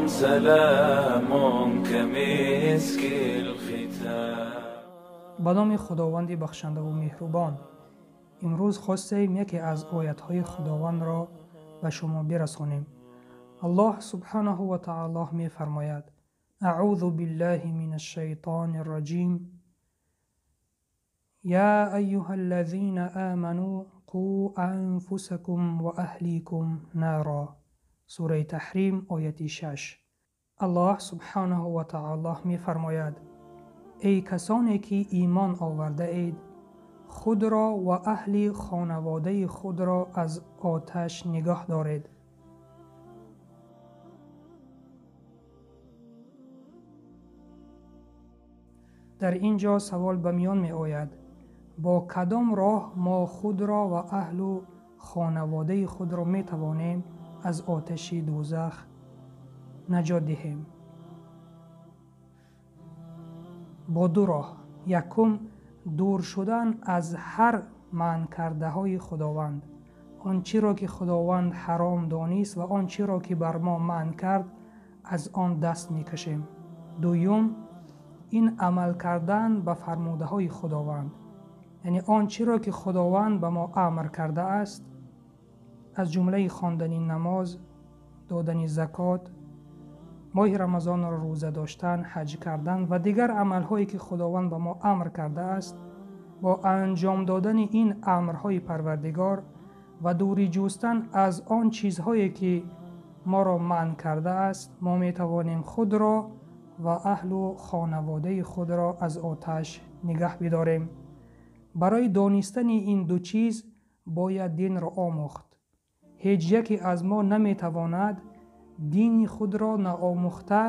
سلام كمسك الختام. Ба номи Худованди бахшандаву меҳрубон. Имрӯз хостаем яке аз оятҳои Худовандро ба шумо бирасонем. Аллоҳ субҳанаҳу ва таоло мефармояд: аъузу биллаҳи минаш шайтони раҷим. Я айюҳа аллазина аману қу анфусакум ва аҳликум нара. Сураи Таҳрим, ояти 6. Аллоҳ субҳанаҳу ва таоло мефармояд: эй касоне ки имон овардаед, худро ва аҳли хонаводаи худро аз оташ нигоҳ доред. Дар ин ҷо савол ба миён меояд: бо кадом роҳ мо худро ва аҳлу хонаводаи худро метавонем аз оташи дӯзах наҷот диҳем? Бо ду роҳ. Якум, дур шудан аз ҳар манъ кардаҳои Худованд. Он чиро ки Худованд ҳаром донист ва он чиро ки бар мо манъ кард, аз он даст мекашем. Дуюм, ин амал кардан ба фармудаҳои Худованд, яъне он чиро ки Худованд ба мо амр кардааст, аз ҷумлаи хондани намоз, додани закот, моҳи Рамазонро рӯза доштан, ҳаҷ кардан ва дигар амалҳое ки Худованд ба мо амр кардааст. Бо анҷом додани ин амрҳои Парвардигор ва дурӣ ҷустан аз он чизҳое ки моро манъ кардааст, мо метавонем худро ва аҳлу хонаводаи худро аз оташ нигаҳ бидорем. Барои донистани ин ду чиз бояд динро омӯхт. Ҳеҷ яке аз мо наметавонад дини худро наомӯхта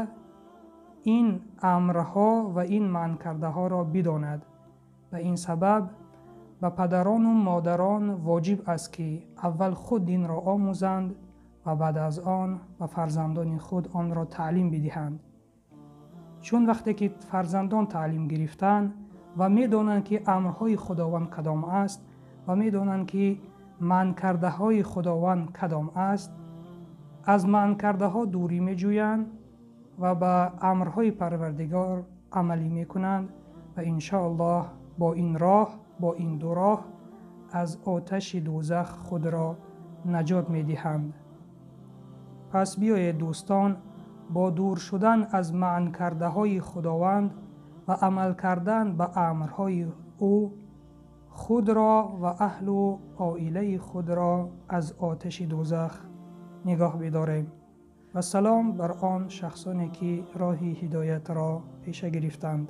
ин амрҳо ва ин манъ кардаҳоро бидонад. Ба ин сабаб ба падарону модарон воҷиб аст, ки аввал худ динро омӯзанд ва баъд аз он ба фарзандони худ онро таълим бидиҳанд. Чун вақте ки фарзандон таълим гирифтанд ва медонанд, ки амрҳои Худованд кадом аст, ва медонанд, ки манъ кардаҳои Худованд кадом аст, аз манъ кардаҳо дурӣ меҷӯянд ва ба амрҳои Парвардигор амалӣ мекунанд ва иншоаллоҳ бо ин роҳ, бо ин ду роҳ аз оташи дӯзах худро наҷот медиҳанд. Пас биёед, дӯстон, бо дур шудан аз манъ кардаҳои Худованд ва амал кардан ба амрҳои ӯ худро ва аҳлу оилаи худро аз оташи дӯзах нигоҳ бидорем. Ва салом бар он шахсоне ки роҳи ҳидоятро пеша гирифтанд.